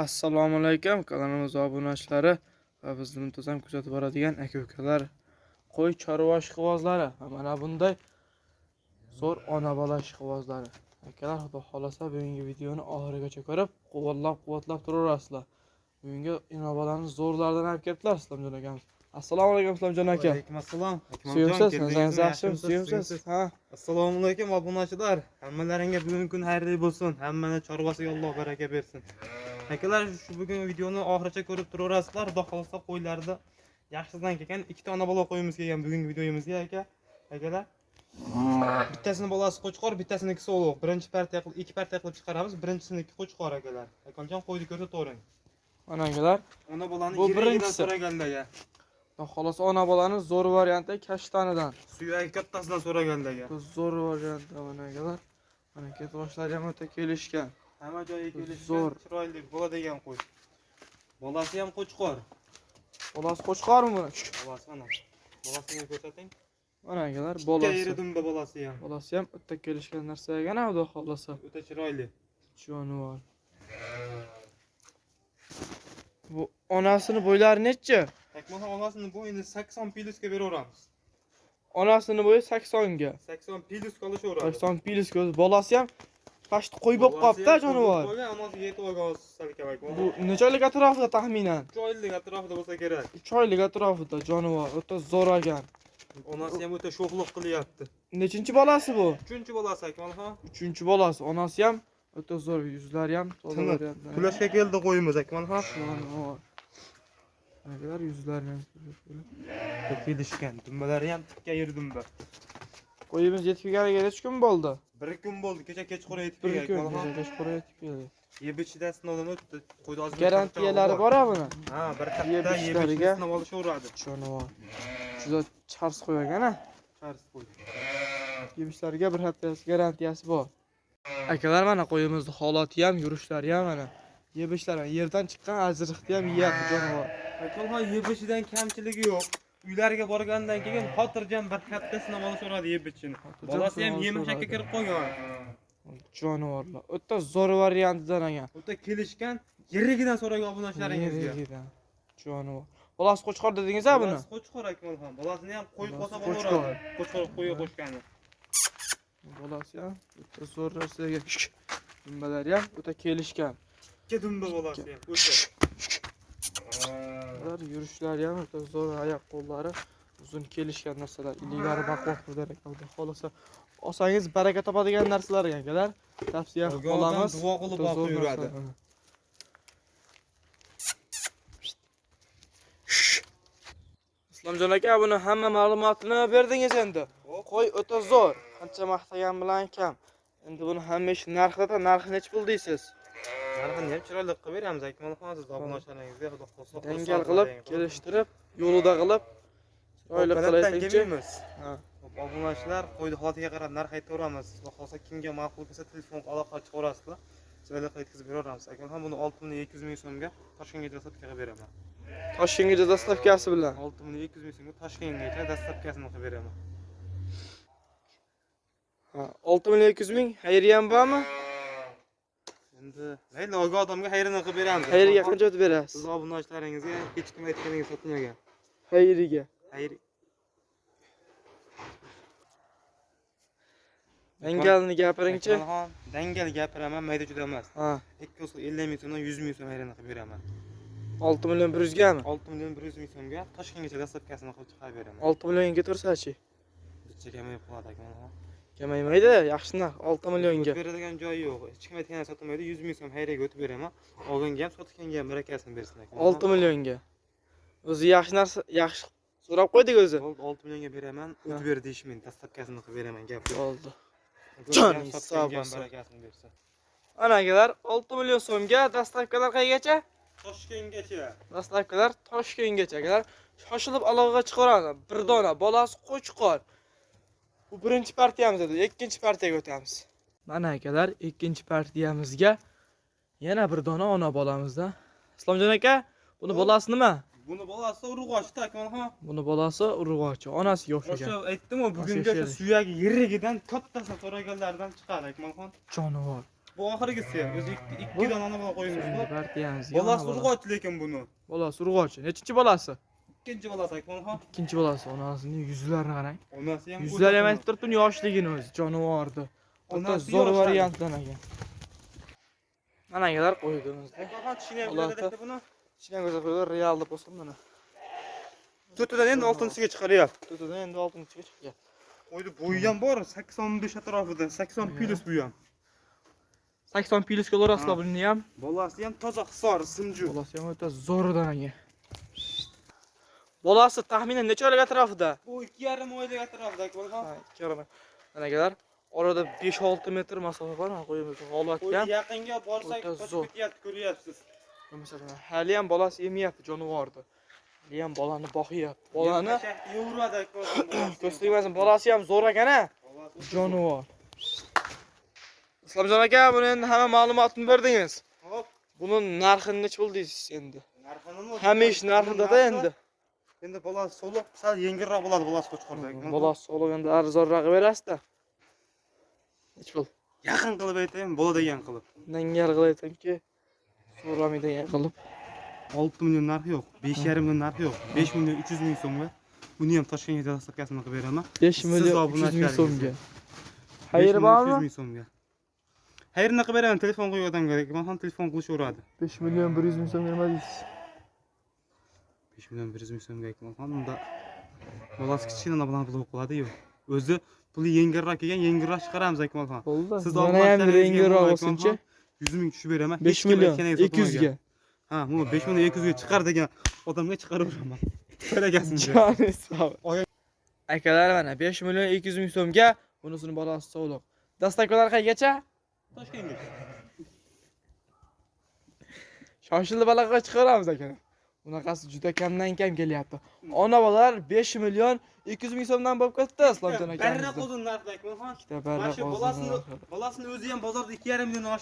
Assalomu alaykum kanalimiz obunachilari va bizni muntazam kuzatib boradigan aka-ukalar, qo'y chorva ishqibozlari va mana bunday zo'r ona bola ishqibozlari. Akalar, xudo xolasa bugungi videoni oxirigacha ko'rib, qo'llab-quvvatlab turaverasizlar. Bugungi ona bolani zo'rlardan olib kelibdilar Islomjon akamiz. Assalomu alaykum Islomjon aka. Alaykum assalom. Suyumsiz, nazaringiz yaxshimi? Suyumsiz. Ha. Assalomu alaykum obunachilar. Hammalaringga bugungi kun xayrli bo'lsin. Hammani chorvasiga Alloh baraka bersin. Akalar, shu bugun videoni oxirigacha ko'rib turaverasizlar. Xudo xolasa qo'ylarni yaxshisidan kelgan ikkita ona bola qo'yimiz kelgan bugungi videomizga aka. Akalar, bittasini bolasi qo'chqor, bittasiniki so'liq. Birinchi partiya qilib, ikki partiya qilib chiqaramiz. Birinchisiniki qo'chqor akalar. Akamjon qo'yni ko'rsatavering. Mana akalar, Ona bolani bu yirigidan birinchisi. so'raganlarga. Xudo xolasa ona bolani zo'r varianti kashtanidan. Suyagi kattasidan so'raganlarga. Bu zo'r varianti mana akalar. Mana ketoshlari ham o'ta kelishgan. Hamma joyi kelishgan, Zo'r. Chiroyli bola degan qo'y. Bolasi ham qo'chqor. Bolasi qo'chqormi buni? Bolasi mana. Bolasini ko'rsating. Mana akalar, Bolasi. bolasi. Yeri dumba bolasi ham. Bolasi ham o'ta kelishgan narsa ekan, xudo xolasa. O'ta chiroyli. Jonivor. Bu onasini bo'ylari nechi? Akmalxon onasini bo'yini 80 plusga beraveramiz. Onasini bo'yi 80 ga. 80 plusga olishaveradi. 80 plus ko'z. Bolasi ham pashti qo'y bo'lib qolibdi jonivor. Onasi yetib olgan hozir salkam Akmalxon. Bu necha oylik atrofida taxminan? 3 oylik atrofida bo'lsa kerak. 3 oylik atrofida jonivor. O'ta zo'r ekan. Onasi ham o'ta sho'xliq qilyapti. Nechinchi bolasi bu? 3-chi bolasi Akmalxon. 3-chi bolasi. Onasi ham o'ta zo'r, yuzlari ham toza variant. To'lashga keldi qo'yimiz Akmalxon. Jonivor. Akalar yuzlari ham kelishgan. Dumbalari ham tikka yer dumba. Qo'yimiz yetib kelganiga necha kun bo'ldi? Bir kun bo'ldi. Kecha kechqurun yetib Bir kelgan. kun kecha kechqurun yetib keldi. Yeb ichida sinovdan o'tdi. Qo'ydi ozgina. Garantiyalari bor-a buni? Ha, bir hafta Yeb yeb ichishlariga. ichida sinov olishaveradi. Jonivor. Juda chars qo'ygan a. Chars qo'y. Yeb ichishlariga bir hafta garantiyasi bor. Akalar mana qo'yimizni holati ham, yurishlari ham mana. Yeb ichishlari yerdan chiqqan ajriqni ham yeyapti jonivor. Akmalxon yeb ichidan kamchiligi yo'q. Uylariga borgandan keyin xotirjam bir hafta sinov olishaveradi yeb ichini. Bolasi ham yemishakka kirib qolgan. Jonivorlar. O'ta zo'r variantidan ekan. O'ta kelishgan, yerigidan so'ragan obunachilaringizga. Yerigidan. Jonivor. Bolasi qo'chqor dedingiz-a buni? Bolasi qo'chqor Akmalxon. Bolasini ham qo'yib Bolasi qo'ysa qo'chqor. bo'laveradi. Qo'chqor qo'yga qo'shgani. Bolasi ham o'ta zo'r narsaga. Dumbalari ham o'ta kelishgan. Ikki dumba bolasi ham o'ta. Ular yurishlari ham o'ta zo'r, oyoq qo'llari uzun kelishgan narsalar. Iliklari baquvvat bo'lar ekan. Xudo xolasa olsangiz baraka topadigan narsalar ekan akalar. Tavsiya qilib Olgan odam qolamiz. duo qilib O'ta zo'r boqib yuradi. narsalar. Islomjon aka, buni hamma ma'lumotini berdingiz endi. Qo'y o'ta zo'r. Qancha maqtagan bilan kam. Endi buni hamma ish narxida, narxi necha pul deysiz? Narxini ham chiroyli qilib beramiz Akmalxon, siz obunachilaringizga xudo xohlasa. Dangal qilib, kelishtirib, yo'lida qilib, chiroyli qilib aytingchi. Kelmaymiz. Ha. Obunachilar qo'yni holatiga qarab narx aytaveramiz. Xudo xohlasa kimga ma'qul kelsa telefon aloqa chiqaverasizlar. Chiroyli qilib yetkazib beraveramiz. Akmalxon buni 6 200 ming so'mga Toshkentgacha dostavka qilib beraman. Toshkentgacha dostavkasi bilan. 6 200 ming so'mga Toshkentgacha dostavkasini qilib beraman. Ha, 6 200 ming xayriya ham bormi? Endi mayli, olgan odamga xayrini qilib beramiz. Xayriga qancha o'tib berasiz? Siz obunachilaringizga hech kim aytganiga sotilmagan. Xayriga. Xayr. Dangalni gapiringchi. Akmalxon, dangal gapiraman, mayda juda emas. Ha, 250 ming so'mdan 100 ming so'm xayrini qilib beraman. 6 million 100 gami? 6 million 100 ming so'mga Toshkentgacha dostavkasini qilib chiqarib beraman. 6 millionga tursa-chi? Bitta kamayib qoladi Akmalxon. Kamaymaydi, yaxshi narx 6 millionga. O'tib beradigan joyi yo'q. Hech kim aytganini sotilmaydi. 100 ming so'm xayriyaga o'tib beraman. Olganga ham, sotganga ham barakasini bersin Akmalxon. 6 millionga. O'zi yaxshi narsa, yaxshi so'rab qo'ydik o'zi. Bo'ldi, 6 millionga beraman. O'tib ber deyishmaydi. Dostavkasini qilib beraman, gap yo'q. Bo'ldi. Olganga ham, Joning sotganga sog' ham bo'lsin. barakasini bersin. Ana akalar, 6 million so'mga dostavkalar qayergacha? Toshkentgacha. Dostavkalar Toshkentgacha akalar. Shoshilib aloqaga chiqaradi. Bir dona bolasi qo'chqor. Bu birinchi partiyamiz edi. Ikkinchi partiyaga o'tamiz. Mana akalar, ikkinchi partiyamizga yana bir dona ona bolamizda. Islomjon aka, buni bolasi nima? Buni bolasi urg'ochi Akmalxon. Buni bolasi urg'ochi, onasiga o'xshagan. O'sha aytdim-ku, bugungi Onasiga o'sha suyagi yirigidan kattasini so'raganlardan chiqadi Akmalxon. Jonivor. Bu oxirgisi. O'zi ikki dona ona bola qo'yimiz bor. Partiyamiz. Bolasi urg'ochi lekin buni. Bolasi urg'ochi. Nechinchi bolasi? Ikkinchi bolasi Akmalxon. Ikkinchi bolasi. Onasining yuzlarini qarang. Onasi ham Yuzlari ham aytib turibdi, yoshligini o'zi jonivorni. O'ta zo'r variantdan ekan. Mana akalar qo'ydimizda. Akmalxon tishini ham ko'rsatdi buni. Tishini ham ko'rsatib qo'ydi, real deb bo'lsin mana. To'rttadan endi oltinchisiga chiqaryapti. To'rttadan endi oltinchisiga chiqyapti. Qo'ydi bo'yi ham bor, 85 atrofida, 80 plus bu ham. 80 plus ko'rasizlar buni ham. Bolasi ham toza hisor, simju. Bolasi ham o'ta zo'ridan aka. Bolasi taxminan necha oylik atrofida? Bu 2,5 oylik atrofida Akmalxon. Ha, 2,5. Mana akalar, orada 5-6 metr masofa bor, mana qo'yimiz holatga. Yaqinga borsak qochib ketyapti, ko'ryapsiz. Masalan, hali ham bolasi yemayapti jonivorni. Hali ham bolani boqyapti. Bolani yevradi Akmalxon. Ko'z tegmasin, bolasi ham zo'r ekan-a. Jonivor. Islomjon aka, buni endi hamma ma'lumotini berdingiz. Hop. Buni narxini necha pul deysiz endi? Narxini Hamma ish narxida-da endi. Endi bolasi so'liq, sal yengilroq bo'ladi bolasi qo'chqorda. Bolasi so'liq endi arzonroq berasiz-da. Necha pul? Yaqin qilib aytaymi, bo'ladigan qilib. Nangal qilib aytamki, so'ramaydigan qilib. 6 million narxi yo'q, 5,5 million narxi yo'q. 5 million 300 ming so'mga. Buni ham Toshkentga dastlabkasini qilib beraman. 5 million 300 ming so'mga. Xayr bormi? 300 ming so'mga. Xayrini qilib beraman, telefon qo'ygan odamga. Man ham telefon qilishaveradi. 5 million 100 ming so'mga nima deysiz? 5 million 100 ming so'mga Akmalxon, unda bolasi kichkina bilan pul qiladi-yu. O'zi puli yengilroq kelgan, yengilroq chiqaramiz Akmalxon. Bo'ldi. Siz Mana ham yengilroq bo'lsinchi. 100 ming tushib beraman. 5 million 200 ga. Ha, bu 5 million 200 ga chiqar degan odamga chiqaraveraman. Barakasini. Joni sog'. Akalar mana 5 million 200 ming so'mga bunisini bolasi sog'liq. Dastlabkilar qaygacha? Toshkentga. Shoshilib balaqa chiqaramiz akalar. Bunaqasi juda kamdan kam kelyapti. Ona bolalar 5 million 200 ming so'mdan bo'lib ketdi Islomjon aka. Barra qo'zin narxi Akmalxon. Ikkita barra Bolasini o'zi ham bozorda 2,5 million oshib